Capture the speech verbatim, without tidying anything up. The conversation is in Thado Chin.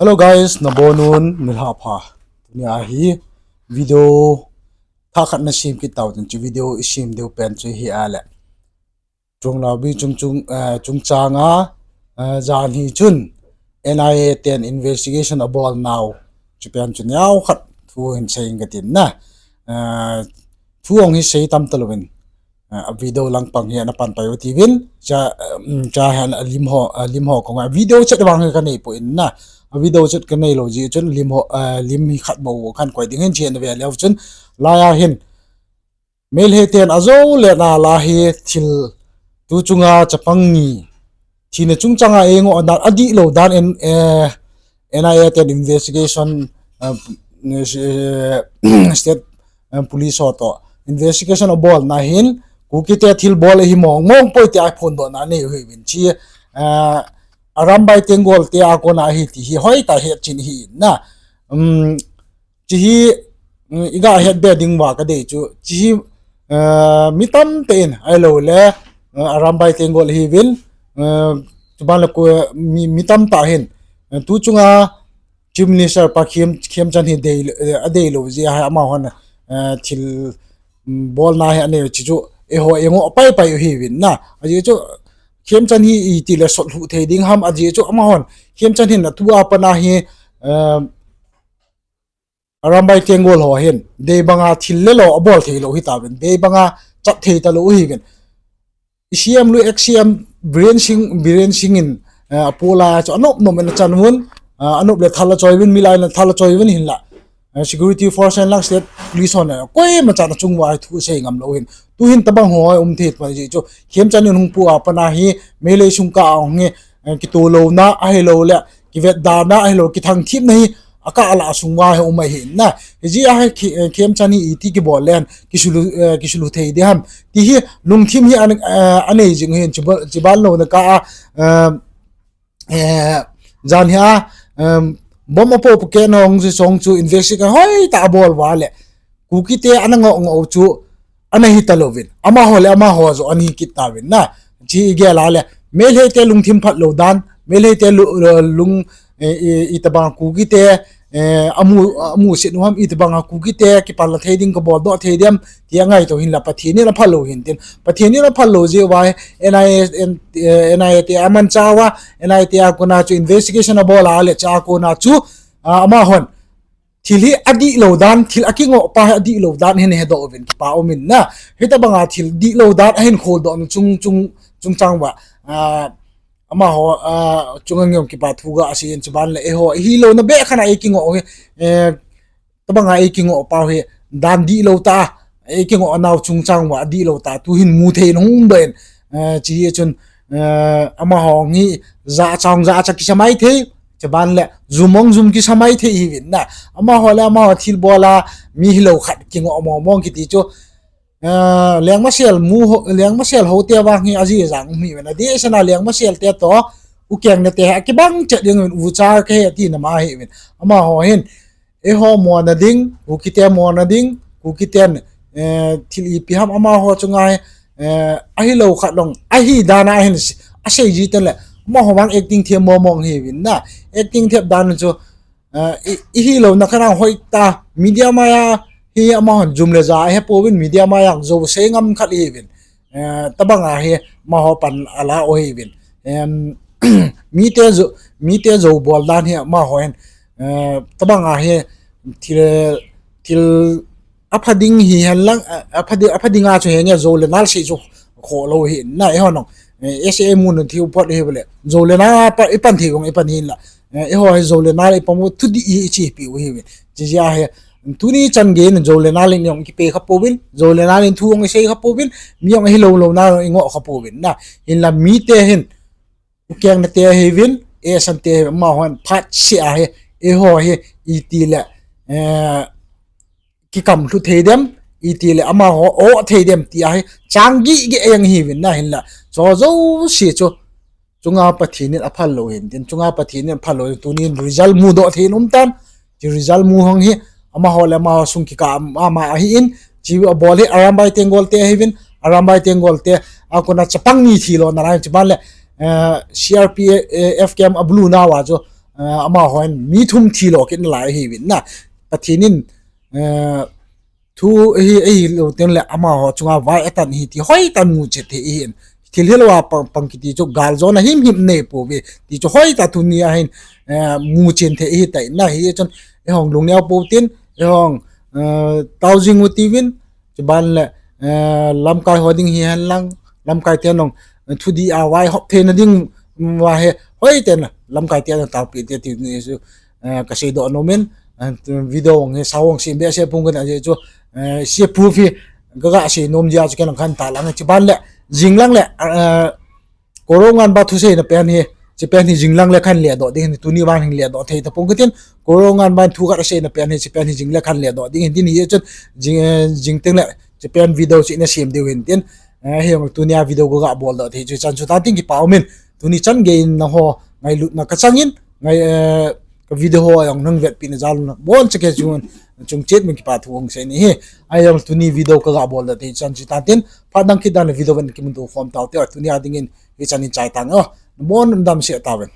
Hello guys, nabonun nilhah pha. Tunia hi video thah khat nasem kit tau tin, hiche video isem diu pen chu hi ale. Chunglaubi chung chung, eh, chungchanga, eh, jan hi chun N I A ten investigation abol nau, hiche pen chu neokhat thu hin sei inge katin na. Eh, thu ong hi sei tam talouvin, eh, a video lang pang hi ana pan pai u tivin, cha, um, cha han a lim ho, a lim ho kong a video chet vang hi kanei poi na. A video chet kanei lou jeh chun lim ho, eh, lim hi khat bou khan koi ding hin chen ve leu chun, laiya hin Meitei ten ajo le na la hi thil tu chunga chapang ni thina chungchanga eingoh dan, adihlou dan in, eh, N I A ten investigation, eh, eh, state, eh, police ho toh investigation abolna hin, Kukite thilbol ahi mong mong poi tia phondohna anei u hiuvin, hiche, eh, Arambai Tenggol te a kona ahi ti hi hoitah a hetchen ahi na. Um, hiche hi, um, iga het be ding uva kadei chu, hiche hi, eh, mi tamtah in, ahiloule, eh, Arambai Tenggol ahiuvin, eh, chuban le ko, mi, mi tamtah hin, eh, tu chunga Chief Minister pa Khem, Khemchand hi dei, eh, adeilou jeh a hi amahon, eh, thil, um, bolna hi anei u hiche chu, eiho eingoh paipai u hiuvin na. Ajeh chu, Khemchand hi itile sotlhuh thei ding ham, ajeh chu amahon, Khemchand hin atua pat a hi, eh, Arambai Tenggol ho hin, dei banga thil le lo abol theilou hitauvin, dei banga chat thei talou u hiuvin. I C M lui ex C M Biren Singh, Biren Singh in, eh, apola chu anop nom in achan uvin, eh, anop le thal achoi uvin, milai le thal achoi uvin hinla, eh, security force in lang state police hon, eh, koima chan achung uva hi thu sei ngam lou hin. Tuhin tobang ho hi um thei pan jeh chu, Khemchand in hung pu a pat a hi, Meitei sung kah a hung hi, eh, kitoh louna, ahiloule, kivetda na, ahilou, kithangthipna hi, akah a lah a sung uva hi um ahi na. Hijeh a hi Khe-, eh, Khemchand hi iti kibol le, kisulu, eh, kisulu thei ding ham. Ti hi, lungthim hi an-, eh, anei jing hin, chuba-, chuban louna kah a, eh, eh, jan hi a, um, bomb apoh poh keh nong chu song chu investigation hoitah abol uva le. Kukite ana ngoh ngoh u chu, ana hi talouvin. Amaho le amaho joh ana hi kit tauvin na. Hiche igel a le. Meitei te lungthim phat lou dan. Meitei te lu-, lu-, lung, eh, i, itobang Kukite, eh, amu, amusit u ham, itobang a Kukite, kipan la thei ding kabol doh thei ding ham, ti angaito hinla Pathen in aphal lou hin tin. Pathen in aphal lou jeh uva hi, N I A, eh, N I A te amanchah uva, N I A te a kona chu investigation abol a le, chua kona chu, ah, amahon. Thil hi adihlou dan, thil akingoh pa hi adihlou dan hin hedoh uvin kipa um in na. Hitobanga thil dihlou dan ahin kholdoh na chung, chung, chungchang uva. Ah, amaho, ah, chunga ngei um kipa thu ga sei in chuban le eiho, eihilouna beh khat a eikingoh hi, eh, tobanga eikingoh pa hi, dan dihlou tah a, eikingoh nau chungchang uva, adihlou tah a, tuhin mu thei in hung um doh in, eh, hiche hi chun, eh, amaho hi, jachat jachat kisa maithei, chuban le, jum ong jum kisa maithei hiuvin na. Amaho le amaho thilbol a, mi hilou khat kingoh mong mong kiti chu, eh, Lengmasel mu ho, Lengmasel ho te vang hi ajeh jang um hiuvin, adeh seh na Lengmasel te toh, Ukeng ne te hi akibang chet ding uvin, ucha kahi ati na ma hiuvin. Amaho hin, eiho mona ding, Kukite mona ding, Kukiten, eh, thil ipi ham amaho chunga hi, eh, ahilou khat long, ahi dan a hin, asei ji tengle, amaho vang acting them mong mong hiuvin na, acting them dan chu, eh, i, ihilouna khat a hoitah, media maiya hi amahon jum le ja ahepouvin, media maiya jou sei ngam khat hiuvin. Eh, tobanga hi amaho pan ala u hiuvin. Em, mite jou, mite jou bol dan hi amaho hin, eh, tobanga hi thil, thil apha ding hihen lang, eh, apha di-, apha dinga chu henge jou le nal sei chu khoh lou hi na, eiho nong. Eh, S A mun thil pot hi bole. Jou le nal pa, ipan thei vang ipan hinla. Eh, eiho hi jou le nal ipang u thudih hi ichepi u hiuvin. Hiche jeh a hi, tuni chan gei in jou le nal in jong kipe kha pouvin, jou le nal in thu jong isei kha pouvin, mi jong ahilou lou na jong ingoh kha pouvin na. Hinla mite hin, Ukeng ne te hiuvin, Esan te hiuvin, amahon phat seh a hi, eiho hi, itile, eh, kikam lhu thei dem, itile amaho o thei dem tia hi, chang gige jeng hiuvin na hinla. Chu jouse chu, chunga Pathen in aphal lou hin tin, chunga Pathen in aphal lou hin, tunin result mudoh thei in um tan, hiche result mu hong hi, amaho le amaho sung kikah mama ahin, hiche abol hi Arambai Tenggol te ahiuvin, Arambai Tenggol te, a kona chapang ni thilona lai, chuban le, eh, C R P F camp abulu nauva chu, amaho hin mi thum thi lo kit nalai ahiuvin na. Pathen in thu ahi, ahilou tengle amaho chunga vai atan ahi ti hoitah in muchen thei ahin. Thil hilou a pang, pang kiti chu galjona himhim neipouve ti chu hoitah tunia hin muchen thei ahitai na. Hichun eihon lungneo pou tin, eihon tao jing u tiuvin, chuban le lamkai ho ding hihen lang, lamkai ten jong thudih a vaihop theina ding va hi hoitah in lamkai ten jong taopeh te ti ni chu kaseidoh nom in, video jong hi sao jong sem behseh pung kit in, ajeh chu se proof hi kaga sei nom jeh a chu ken jong kahin tahlang e. Chuban le jinglang le Korongan ba thuseina pen hi, hiche pen hi jinglang le kahin ledoh ding ahin, tuni vang hin ledoh thei tapong kit in. Korongan ba thu khat aseina pen hi, hiche pen hi jing le kahin ledoh ding ahin tin, hichun jing, jing tengle hiche pen video chu ina sem diu ahin tin. Hijong tunia video kaga boldoh thei chu hichan chu tan tin, kipa umin. Tuni chan gei in nangho ngailutna kachang in, ka video ho jong nang vetpehna jal un nabonchauva chung, chung chet min kipa thu hung sei nahi. Ahijong tuni video kaga boldoh thei hichan chu tan tin, phat dang kit dan le video ven kimuto khom taute, tunia dingin hichan in chai tange. Nabon un damsel tauvin.